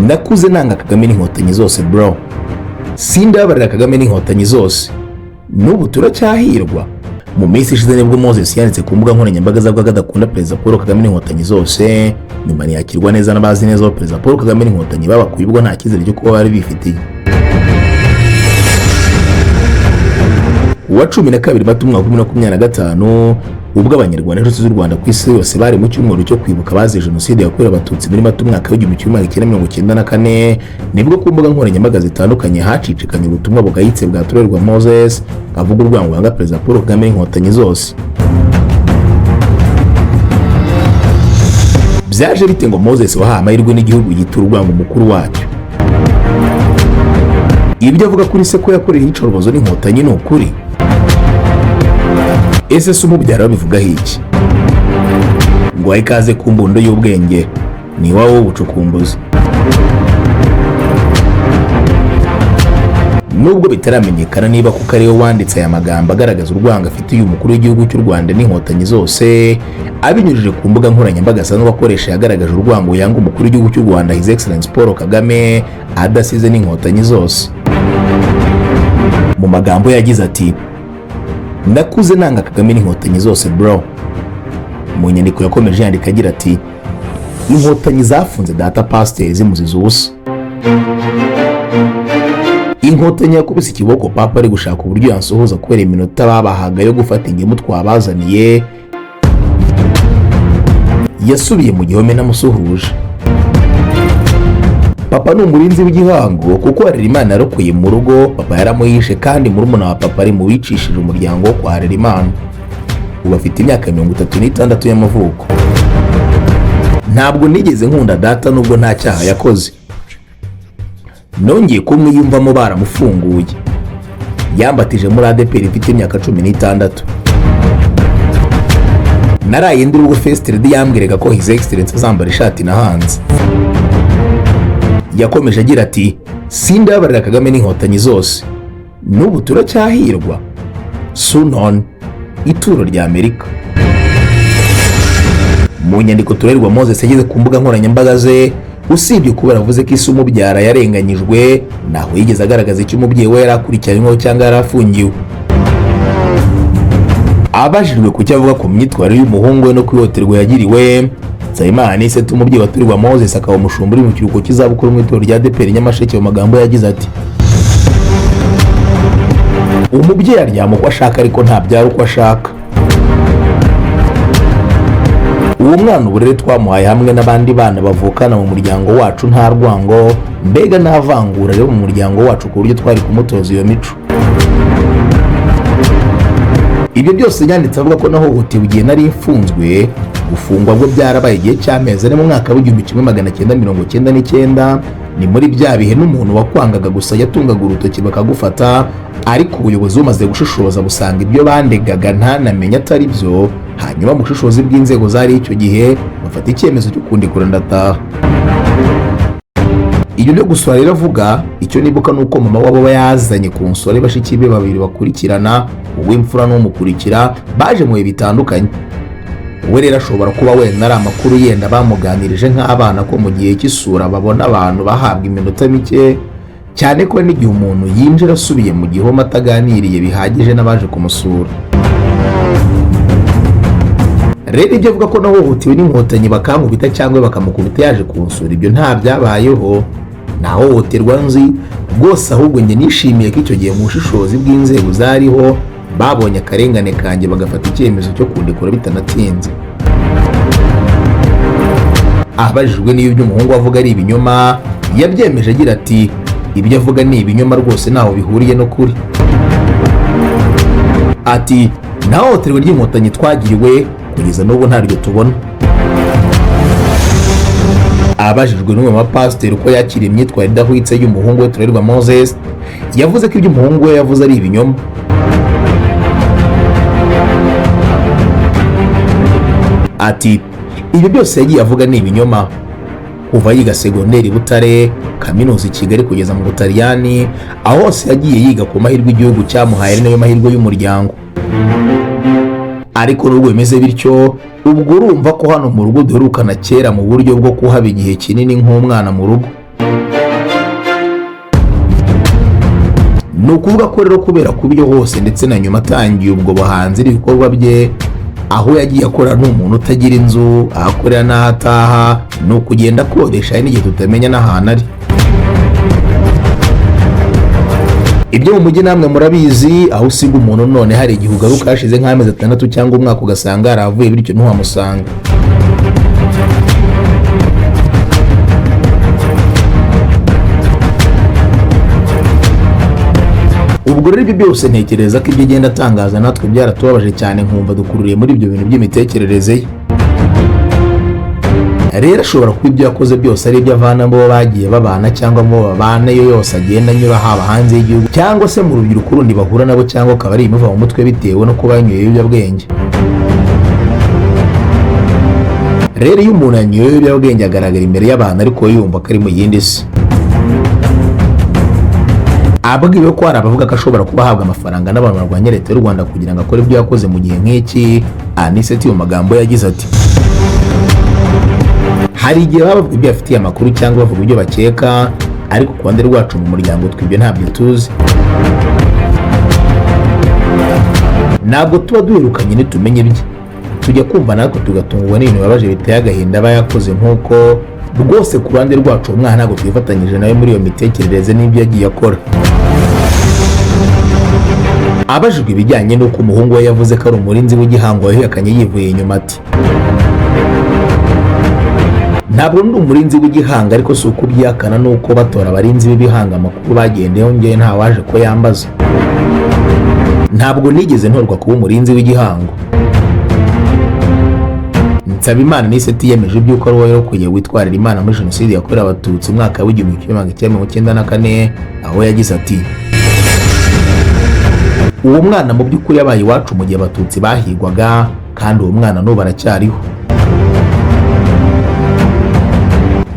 Nakuze nanga Kagame n'Inkotanyi zose bro, sindababarira Kagame n'Inkotanyi zose, n'ubu turacyahirwa. Mu minsi ishize nibwo Moses yanditse ku mbuga nkoranyambaga avuga ko adakunda Perezida Paul Kagame n'Inkotanyi zose, nyuma ntiyakirwa neza n'abazi neza aho Perezida Paul Kagame n'Inkotanyi babakuye ubwo nta cyizere cyo kuba bari bifitiye. Uwa 12 Mata umwaka wa 2025, ubwo Abanyarwanda n'inshuti z'u Rwanda ku isi yose bari mu cyumweru cyo kwibuka abazize Jenoside yakorewe Abatutsi muri Mata umwaka w'1994, nibwo ku mbuga nkoranyambaga zitandukanye hacicikanye ubutumwa bugayitse bwa Turerwa Moses avuga urwango yanga Perezida Paul Kagame n'Inkotanyi zose. Byaje bite ngo Moses wahawe amahirwe n'igihugu yitura urwango mukuru wacyo? Ibyo avuga kuri se ko yakoreye iyicarubozo n'Inkotanyi ni ukuri? Ese se umubyara babivugaho iki? Ngo ikaze ku mbundo y'ubwenge, ni iwawe w'ubucukumbuzi. Nubwo bitaramenyekana niba kuko ariwe wanditse aya magambo agaragaza urwango afitiye umukuru w'igihugu cy'u Rwanda n'Inkotanyi zose, abinyujije ku mbuga nkoranyambaga asanzwe akoresha yagaragaje urwango yanga umukuru w'igihugu cy'u Rwanda His Excellence Paul Kagame adasize n'Inkotanyi zose. Mu magambo yagize ati: "Nakuze nanga Kagame n'Inkotanyi zose bro." Mu nyandiko yakomeje yandika agira ati: "Inkotanyi zafunze data pasiteri zimuziza ubusa. Inkotanyi yakubise ikiboko papa ari gushaka uburyo yansuhuza kubera iminota babahaga yo gufata ingemu twabazaniye, yasubiye mu gihome namusuhuje. Papa ni umurinzi w'igihango kuko Harerimana yarokoye mu rugo, papa yaramuhishe kandi murumuna wa papa ari mu bicishije umuryango wo kwa Harerimana. Ubu afite imyaka 36 y'amavuko. Ntabwo nigeze nkunda data nubwo nta cyaha yakoze. Nongeye kumwiyumvamo baramufunguye. Yambatije muri ADEPR mfite imyaka 16. Naraye ndi ubwo First Lady yambwiraga ko His Excellence azambara ishati nahanze." Yakomeje agira ati: "Sindababarira Kagame n'Inkotanyi zose, n'ubu turacyahirwa. Sunon ituro rya Amerika." Mu nyandiko Turerwa Moses yageze ku mbuga nkoranyambaga ze, usibye kuba yaravuze ko isi umubyara yarenganyijwe, ntaho yigeze agaragaza icyo umubyeyi we yari akurikiranyweho cyangwa yari afungiwe. Abajijwe ku cyo avuga ku myitwarire y'umuhungu we no kwihohoterwa yagiriwe, Nsabimana Anicet, umubyeyi wa Turerwa Moses akaba umushumba uri mu kiruhuko cy'izabukuru mu itorero rya ADEPR Nyamasheke, mu magambo yagize ati: "Umubyeyi aryama uko ashaka ariko ntabyara uko ashaka. Uwo mwana uburere twamuhaye hamwe n'abandi bana bavukana mu muryango wacu, nta rwango mbega nta vangura rero mu muryango wacu ku buryo twari kumutoza iyo mico. Ibyo byose yanditse avuga ko nahohotewe igihe nari mfunzwe. Gufungwa bwo byarabaye igihe cy'amezi ane mu mwaka w'1999. Ni muri bya bihe n'umuntu wakwangaga gusa yatungaga urutoki bakagufata, ariko ubuyobozi bumaze gushishoza busanga ibyo bandegaga ntanamenye atari byo, hanyuma mu bushishozi bw'inzego zari icyo gihe bafata icyemezo cyo kundekura ndataha. Ibyo byo gusura rero avuga, icyo nibuka ni uko mama wabo yazanye kunsura ari bashiki be babiri bakurikirana, uw'imfura n'umukurikira, baje mu bihe bitandukanye. We rero ashobora kuba wenda ari amakuru yenda bamuganirije nk'abana ko mu gihe cy'isura babona abantu bahabwa iminota mike, cyane ko n'igihe umuntu yinjira asubiye mu gihome ataganiriye bihagije n'abaje kumusura. Rero ibyo avuga ko nahohotewe n'Inkotanyi bakankubita cyangwa bakamukubita yaje kunsura, ibyo nta byabayeho, nta hohoterwa nzi rwose. Ahubwo njye nishimiye ko icyo gihe mu bushishozi bw'inzego zariho babonye akarengane kanjye bagafata icyemezo cyo kundekura bitanatinze." Abajijwe niba ibyo umuhungu avuga ari ibinyoma, yabyemeje agira ati: "Ibyo avuga ni ibinyoma rwose, ntaho bihuriye no kuri." Ati: "Nta hohoterwa ry'Inkotanyi twagiriwe, kugeza n'ubu ntaryo tubona." Abajijwe n'umwe mu bapasiteri uko yakiriye imyitwarire idahwitse y'umuhungu we Turerwa Moses, yavuze ko ibyo umuhungu we yavuze ari ibinyoma. Ati: "Ibyo byose yagiye avuga ni ibinyoma. Kuva yiga segonderi Butare, kaminuza i Kigali kugeza mu Butaliyani, aho hose yagiye yiga ku mahirwe igihugu cyamuhaye ari nayo mahirwe y'umuryango. Ariko nubwo bimeze bityo, ubwo urumva ko hano mu rugo duherukana kera mu buryo bwo kuhaba igihe kinini nk'umwana mu rugo." Ni ukuvuga ko rero kubera kuba iyo hose ndetse na nyuma atangiye ubwo buhanzi n'ibikorwa bye, aho yagiye akora ni umuntu utagira inzu, aho akorera n'aho ataha ni ukugenda akodesha, hari n'igihe tutamenya n'ahantu ari. Ibyo mu mujyi namwe murabizi, aho usiga umuntu none hari igihe ugaruka hashize nk'amezi 6 cyangwa umwaka ugasanga yaravuye, bityo ntiwamusanga. Ubwo rero ibyo byose ntekereza ko ibyo agenda atangaza natwe byaratubabaje cyane, nkumva dukururiye muri ibyo bintu by'imitekerereze ye. Rero ashobora kuba ibyo yakoze byose ari ibyo avana mu bo bagiye babana cyangwa mu bo babana iyo yose agenda anyura, haba hanze y'igihugu cyangwa se mu rubyiruko rundi bahura nabo, cyangwa akaba ari ibimuva mu mutwe bitewe no kuba yanyoye ibiyobyabwenge. Rero iyo umuntu yanyoye ibiyobyabwenge agaragara imbere y'abantu ariko yumva ko ari mu yindi si. Abwiwe ko hari abavuga ko ashobora kuba ahabwa amafaranga n'abantu barwanya leta y'u Rwanda kugira ngo akore ibyo yakoze mu gihe nk'iki, Anicet mu magambo yagize ati: "Hari igihe baba bavuga ibyo bafitiye amakuru cyangwa bavuga ibyo bakeka, ariko ku ruhande rwacu mu muryango twe ibyo ntabyo tuzi. Ntabwo tuba duherukanye ntitumenye ibye, tujya kumva natwe tugatungurwa n'ibintu bibabaje biteye agahinda aba yakoze. Nk'uko rwose ku ruhande rwacu uwo mwana ntabwo twifatanyije nawe muri iyo mitekerereze n'ibyo yagiye akora." Abajijwe ibijyanye n'uko umuhungu we yavuze ko ari umurinzi w'igihango, yahakanye yivuye inyuma ati: "Ntabwo ndi umurinzi w'igihango, ariko si uko ubyihakana nuko batora abarinzi b'ibihango amakuru bagendeyeho njyewe ntawaje ko yambaza. Ntabwo nigeze ntorwa kuba umurinzi w'igihango." Nsabimana Anicet yemeje iby'uko ari wowe warokoye witwarira Imana muri Jenoside yakorewe Abatutsi mu mwaka w'1994, aho yagize ati: "Uwo mwana mu by'ukuri yabaye iwacu mu gihe Abatutsi bahigwaga, kandi uwo mwana n'ubu aracyariho."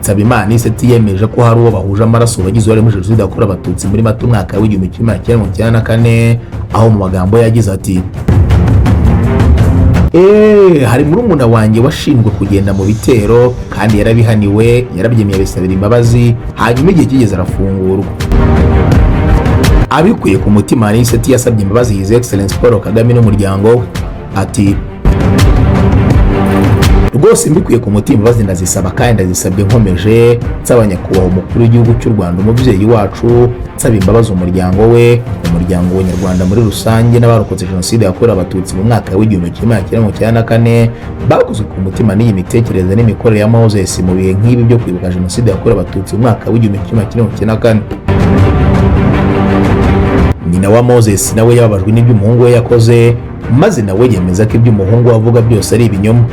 Nsabimana Anicet yemeje ko hari uwo bahuje amaraso wagize uruhare muri Jenoside yakorewe Abatutsi muri Mata umwaka w'1994, aho mu magambo yagize ati: "Hari murumuna wanjye washinjwe kugenda mu bitero kandi yarabihaniwe, yarabyemeye abisabira imbabazi, hanyuma igihe kigeze arafungurwa." Abikuye ku mutima, Anicet yasabye imbabazi His Excellence Paul Kagame n'umuryango we, ati: "Rwose mbikuye ku mutima imbabazi ndazisaba kandi ndazisabye nkomeje, nsaba nyakubahwa umukuru w'igihugu cy'u Rwanda, umubyeyi wacu, nsaba imbabazi umuryango we, umuryango w'Abanyarwanda muri rusange n'abarokotse Jenoside yakorewe Abatutsi mu mwaka w'1994, bakozwe ku mutima n'iyi mitekerereze n'imikorere ya Moses mu bihe nk'ibi byo kwibuka Jenoside yakorewe Abatutsi mu mwaka w'1994." Nyina wa Moses nawe yababajwe n'ibyo umuhungu we yakoze, maze nawe yemeza ko ibyo umuhungu we avuga byose ari ibinyoma.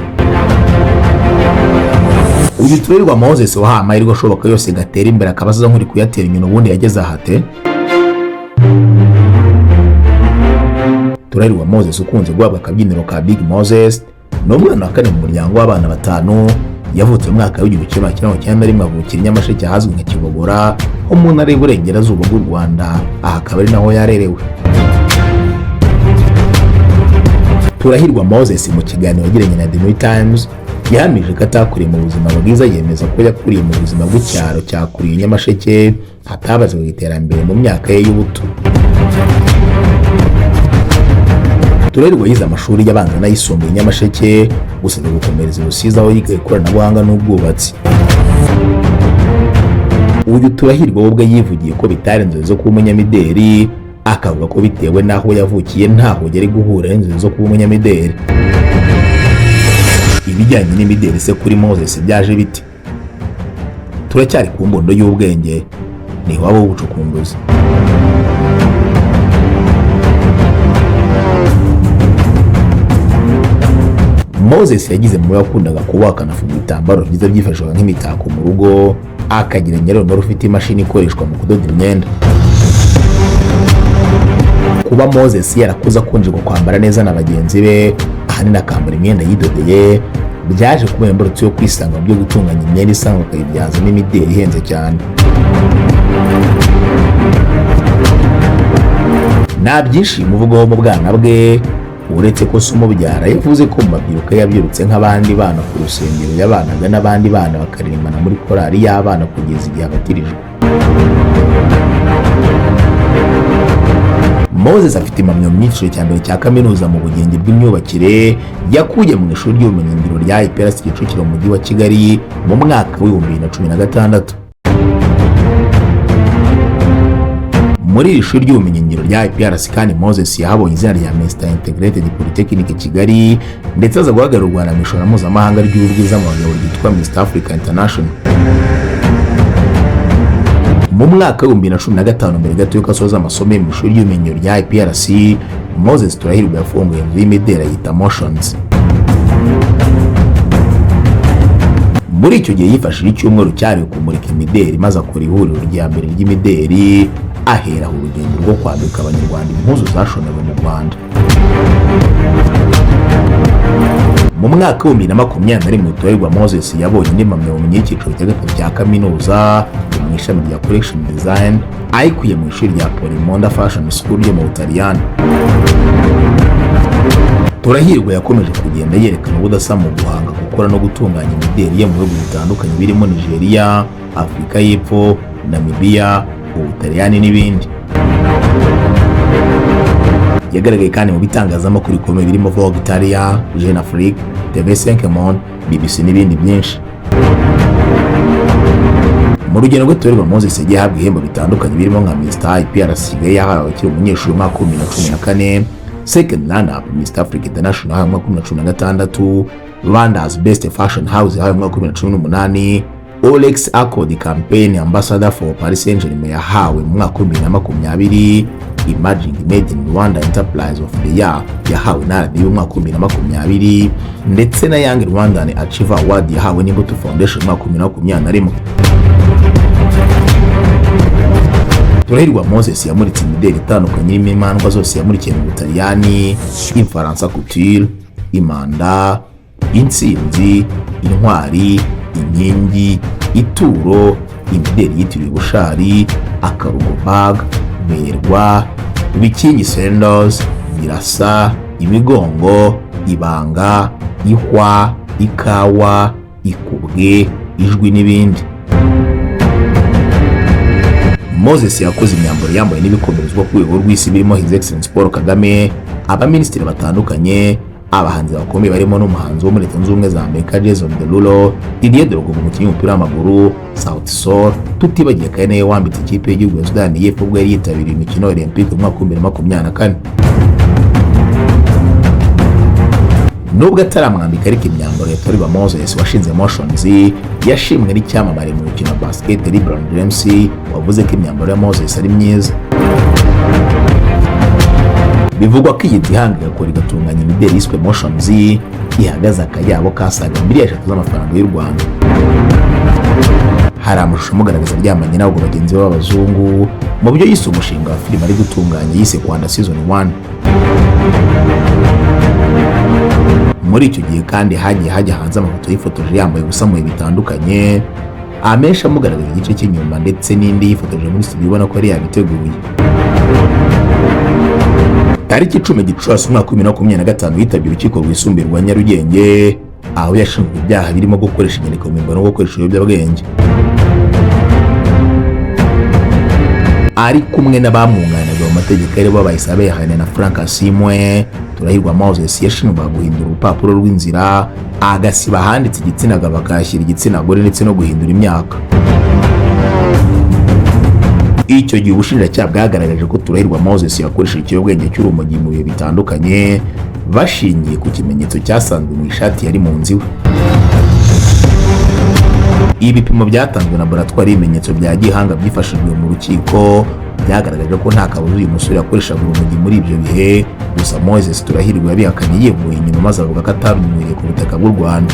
Uyu Turahirwa Moses wahawe amahirwe ashoboka yose gatera imbere, akaba aza nk'uri kuyatera inyuma, ubundi yageze ahate? Turahirwa Moses ukunze guhabwa akabyiniro ka Big Moses ni umwana wa kane mu muryango w'abana 5. Yavutse mu mwaka w'1991, avukira i Nyamasheke ahazwi nka Kibogora ho mu ntara y'Iburengerazuba bw'u Rwanda, aha akaba ari naho yarerewe. Turahirwa Moses mu kiganiro yagiranye na The New Times yahamije ko atakuriye mu buzima bwiza, yemeza ko yakuriye mu buzima bw'icyaro cyakuriye Nyamasheke hatabazwaga iterambere mu myaka ye y'ubuto. Turahirwa yize amashuri y'abanza n'ayisumbuye i Nyamasheke, gusa aza gukomereza i Rusizi aho yiga ikoranabuhanga n'ubwubatsi. Uyu Turahirwa we ubwe yivugiye ko bitari inzozi zo kuba umunyamideli, akavuga ko bitewe n'aho yavukiye ntaho yari guhura n'inzozi zo kuba umunyamideli. Ibijyanye n'imideli se kuri Moses byaje bite? Turacyari ku mbundo y'ubwenge, ni iwabo w'ubucukumbuzi. Moses yagize mu yakundaga kuba akanafunga ibitambaro byiza byifashishwaga nk'imitako mu rugo, akagira nyirarume ufite imashini ikoreshwa mu kudoda imyenda. Kuba Moses yarakuze akunjirwa kwambara neza na bagenzi be, ahanini akambara imyenda yidodeye, byaje kuba imbarutso yo kwisanga mu byo gutunganya imyenda isanzwe akayibyazamo imideli ihenze cyane. Nta byinshi bimuvugaho mu bwana bwe, uretse ko se umubyara yavuze ko mu mabyiruka yabyirutse nk'abandi bana ku rusengero, yabanaga n'abandi bana bakaririmbana muri korali y'abana kugeza igihe abatirijwe. Moses afite impamyabumenyi y'icyiciro cya mbere cya kaminuza mu bugenge bw'imyubakire yakuye mu ishuri ry'ubumenyingiro rya IPRC Kicukiro mu mujyi wa Kigali mu mwaka w'2016. Muri iri shuri ry'ubumenyingiro rya IPRC kandi, Moses yahabonye izina rya Mr Integrated Polytechnic Kigali, ndetse aza guhagararira u Rwanda mu irushanwa mpuzamahanga ry'ubwiza mu bagabo ryitwa Mr Africa International. Mu mwaka w'2015, mbere gato y'uko asoza amasomo ye mu ishuri ry'ubumenyingiro rya IPRC, Moses Turahirwa yafunguye inzu y'imideli ayita Moshions. Muri icyo gihe yifashishije icyumweru cyahariwe kumurika imideli, maze akora ihuriro rya mbere ry'imideli, ahera aho urugendo rwo kwambika Abanyarwanda impuzu zashonewe mu Rwanda. Mu mwaka w'2021, Turahirwa Moses yabonye indi mpamyabumenyi y'icyiciro cya gatatu cya kaminuza mu ishami rya Collection Design, ayikuye mu ishuri rya Polimoda Fashion School ryo mu Butaliyani. Turahirwa yakomeje kugenda yerekana ubudasa mu guhanga, gukora no gutunganya imideli ye mu bihugu bitandukanye birimo Nigeria, Afurika y'Epfo, Namibia, Ubutaliyani n'ibindi. Yagaragaye kandi mu bitangazamakuru bikomeye birimo Vogue Italia, Jeune Afrique, TV5 Monde, BBC n'ibindi byinshi. Mu rugendo rwe, Turahirwa Moses yagiye ahabwa ibihembo bitandukanye birimo nka Mr IPRC Kigali yahawe akiri umunyeshuri mu mwaka w'2014, Second Runner Up Mr Africa International yahawe mu mwaka w'2016, Rwanda's Best Fashion House yahawe mu mwaka w'2018, Rolex Accord Campaign Ambassador for Paris Saint-Germain yahawe mu mwaka w'2020, Emerging Made in Rwanda Enterprise of the Year yahawe na RDB mu mwaka w'2020, ndetse na Young Rwandan Achiever Award yahawe n'Imbuto Foundation mu mwaka w'2021. Turahirwa Moses yamuritse imideli itandukanye irimo imandwa zose yamurikiye mu Butaliyani, Imfaransa Couture, Imanda, Intsinzi, Intwari, Inkingi, Ituro, imideli yitiriwe Bushari, Akarugo Bag, Berwa, Bikingi Sandals, Birasa, Imigongo, Ibanga, Ihwa, Ikawa, Ikubwe, Ijwi n'ibindi. Moses yakoze imyambaro yambaye n'ibikomerezwa ku rwego rw'isi birimo His Excellency Paul Kagame, abaminisitiri batandukanye, abahanzi bakomeye barimo n'umuhanzi wo muri Leta Zunze Ubumwe za Amerika Jason Derulo, Didier Drogba umukinnyi w'umupira w'amaguru, Sauti Sol, tutibagiye kandi nawe wambitse ikipe y'igihugu ya Sudani y'Epfo ubwo yari yitabiriye imikino Olympique mu mwaka w'2024. Nubwo ataramwambika ariko imyambaro ya Turahirwa Moses washinze Moshions, yashimwe n'icyamamare mu mukino wa basket LeBron James, wavuze ko imyambaro ya Moses ari myiza. Bivugwa ko iyi nzu ihanga igakora igatunganya imideli yiswe Moshions ihagaze akayabo kasaga miliyari 3 z'amafaranga y'u Rwanda. Hari amashusho amugaragaza aryamanye n'abo bagenzi be b'abazungu mu byo yise umushinga wa filime ari gutunganya yise Rwanda Season 1. Muri icyo gihe kandi hagiye hajya hanze amafoto yifotoje yambaye ubusa mu bihe bitandukanye, amenshi amugaragaza igice cy'inyuma, ndetse n'indi yifotoje muri studio ubona ko yari yabiteguye. Tariki 10 Gicurasi umwaka w'2025 yitabye urukiko rwisumbuye rwa Nyarugenge, aho yashinjwe ibyaha birimo gukoresha inyandiko mpimbano no gukoresha ibiyobyabwenge. Ari kumwe n'abamwunganiraga mu mategeko aribo Bayisabe René na Frank Asimwe, Turahirwa Moses yashinjwaga guhindura urupapuro rw'inzira agasiba ahanditse igitsina gabo akahashyira igitsina gore, ndetse no guhindura imyaka. Icyo gihe ubushinjacyaha bwagaragaje ko Turahirwa Moses yakoresheje ikiyobyabwenge cy'urumogi mu bihe bitandukanye, bashingiye ku kimenyetso cyasanzwe mu ishati yari mu nzu iwe. Ibipimo byatanzwe na laboratwari y'ibimenyetso bya gihanga byifashishijwe mu rukiko byagaragaje ko nta kabuza uyu musore yakoreshaga urumogi muri ibyo bihe. Gusa Moses Turahirwa yabihakanye yivuye inyuma, maze avuga ko atabinyweriye ku butaka bw'u Rwanda.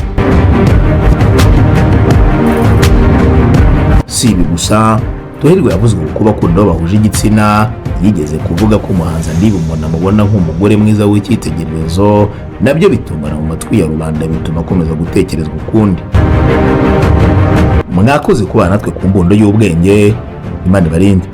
Si ibi gusa, Turahirwa yavuzwe ku kuba akunda abo bahuje igitsina. Yigeze kuvuga ko umuhanzi Andy Bumuntu amubona nk'umugore mwiza w'icyitegererezo, nabyo bitungana mu matwi ya rubanda, bituma akomeza gutekerezwa ukundi. Mwakoze kubana natwe ku mbundo y'ubwenge. Imana ibarinde.